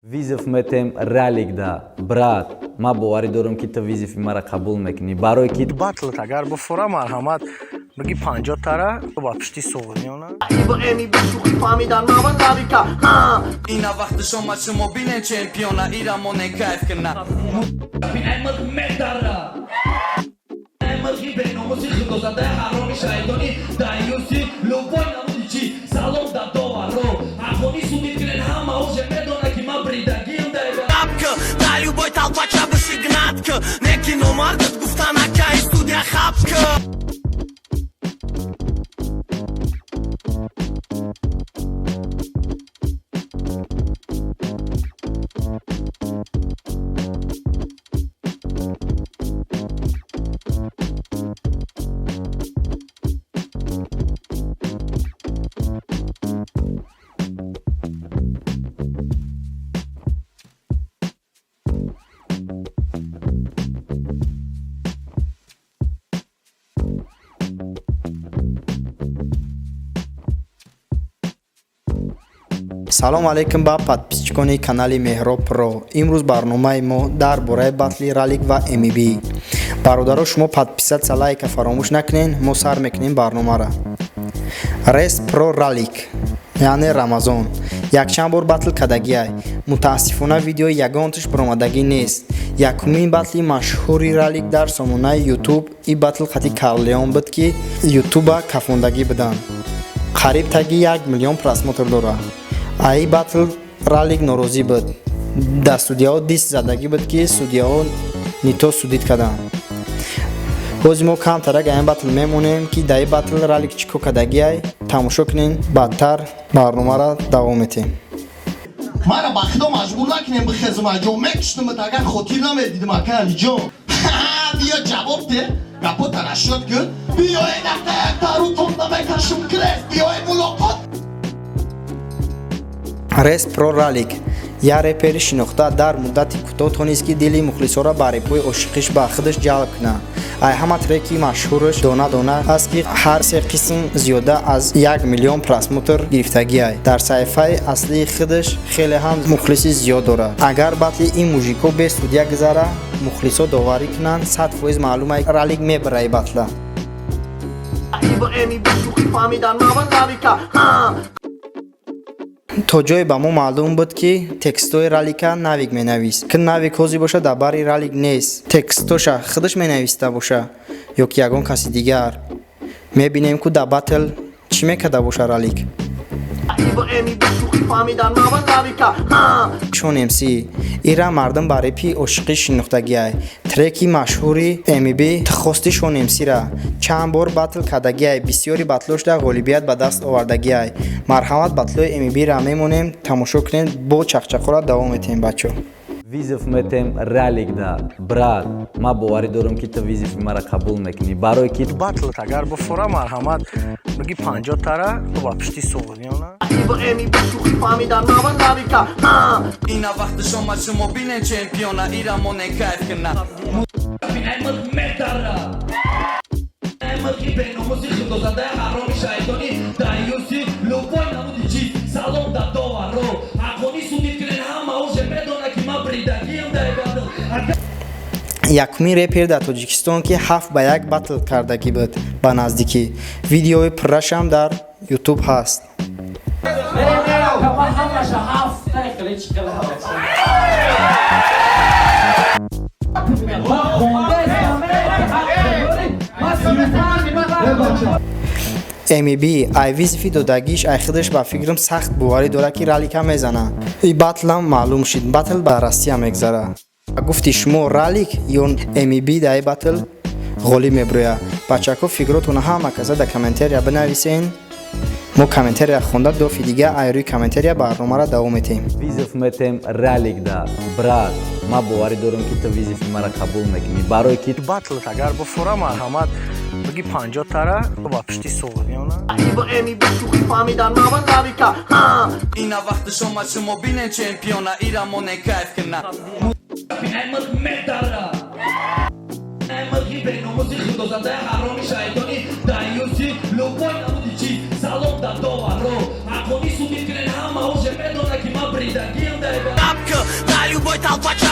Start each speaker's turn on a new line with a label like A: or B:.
A: Вызов метем Ралик да. Брат, ман боварӣ дорам, ки ту вызов и маро қабул мекунӣ, барое ки
B: Батлт агар буфура, марҳамат, биги 50 тара ба пишти суғдиёна.
C: Ина вақташ омад, шумо бинен чемпиона ирамоне, кайф кина. Медара мирғи беномуси худозадаи ҳароми шайтони даюси любой намуди чи. Салом да доваро, ҳаққонӣ судить кунен, ҳама уже медона, ки ман бридагиам дай.
D: Да любой толпача биши гнатка. Неки номардат гуфтан акай студия хапка.
E: Салом алейкум ба подписчикони канали Меҳроб Про. Имрӯз барномаи мо дар бораи батли Ралик ва МБ. Бародаро, шумо подписаться, лайка фаромӯш накунен. Мо сар мекунем барномара. Рес Про Ралик, яъне Рамазон, якчанд бор батл кардагиай. Мутаассифона, видеои ягонташ баромадагӣ нест. Якумин батли машҳури Ралик дар сомонаи Ютуб и батл хати Карлеон буд, ки Ютуба кафондагӣ буданд. Қариб таги 1 миллион просмотр дорад. Аи батл Ралик норозӣ буд, дар судьяҳо дис задагӣ буд, ки судьяҳо не то судить карданд. Ҳозир мо камтарак аин батл мемонем, ки дар ин батл Ралик чӣ кор кардагиай, тамошо кунем, баъдтар барномаро давом метиҳем.
D: Мара ба худо маҷбур накунем бихезум, аҷон мекуштумат, агар хотир намедидим, ака Алиҷон. Биё, ҷавоб де, гапота расчёт кун. Биёед, акта яктарутон намекашум крест, биёед мулоқот.
E: Рес Про Ралик як репери шинохта дар муддати кӯтоҳ тонист, ки дили мухлисонро ба репҳои ошиқиш ба худаш ҷалб кунад. Ай ҳама треки машҳураш «Дона дона» аст, ки ҳар се қисм зиёда аз 1 миллион просмотр гирифтагиай. Дар саҳифаи аслии худаш хеле ҳам мухлиси зиёд дорад. Агар батли ин мужико бе судья гузара, мухлисо доварӣ кунанд, 100% маълум ай, Ралик мебара и батла. То ҷое ба мо маълум буд, ки текстҳои Ралика Навик менавист, ки Навик ҳозир боша дар бари Ралик нест. Текстоша худаш менависта боша ё ки ягон каси дигар, мебинем, ку дар батл чӣ мекарда боша Ралик. Шон МС ира мардум ба репи ошиқӣ шинохтагиай. Треки машҳури МБ «Ту хости» Шон МСра чанд бор батл кардагиай, бисёри батлошда ғолибият ба даст овардагиай. Марҳамат, батлои МБра мемонем, тамошо кунем, бо чақчақора давом метиҳем, бачо.
A: Вызов метем Ралик да. Брат, ман боварӣ дорам, ки ту вызов и маро қабул мекунӣ, барое ки
B: Батлт агар буфура, марҳамат, биги 50 тара ба пишти суғдиёна.
C: Ина вақташ омад, шумо бинен чемпиона ирамоне, кайф кина. Медара мирғи беномуси худозадаи ҳароми шайтони даюси любой намуди чи. Салом да доваро, ҳаққонӣ судить кунен, ҳама уже медона, ки ман бридагиам дай батл.
E: Якумин репер дар Тоҷикистон, ки 7 ба 1 батл кардагӣ буд ба наздикӣ. Видеои пуррашам дар Ютуб ҳаст.
F: Ман ҳамаша ҳафта хеле чӣ хеле ман хондаистам. Ман 35.
E: МБ ай вызов и додагиш ай худаш ба фикрам сахт боварӣ дорад, ки Ралика мезана. И батлам маълум шид, батл ба Россия мегзара. Гуфти шумо, Ралик ё МБ дар батл ғолиб мебирояд? Бачако, фикротона ҳама каса дар комментария бинависен. Мо комментария хонда, дофи дига ай рӯи комментария барномаро давом метиҳем.
A: Вызов метем Ралик да. Брат, ман боварӣ дорам, ки ту вызов и маро қабул мекунӣ, барое ки
B: Батлт агар буфура, марҳамат, биги 50 тара ба пишти суғдиёна.
C: Ина вақташ омад, шумо бинен чемпиона ирамоне, кайф кина. Медара мирғи беномуси худозадаи ҳароми шайтони даюси любой намуди чи. Салом да доваро, ҳаққони судид кунен, ҳама уже медона, ки ман бридагиам дай.
G: На любой толпа.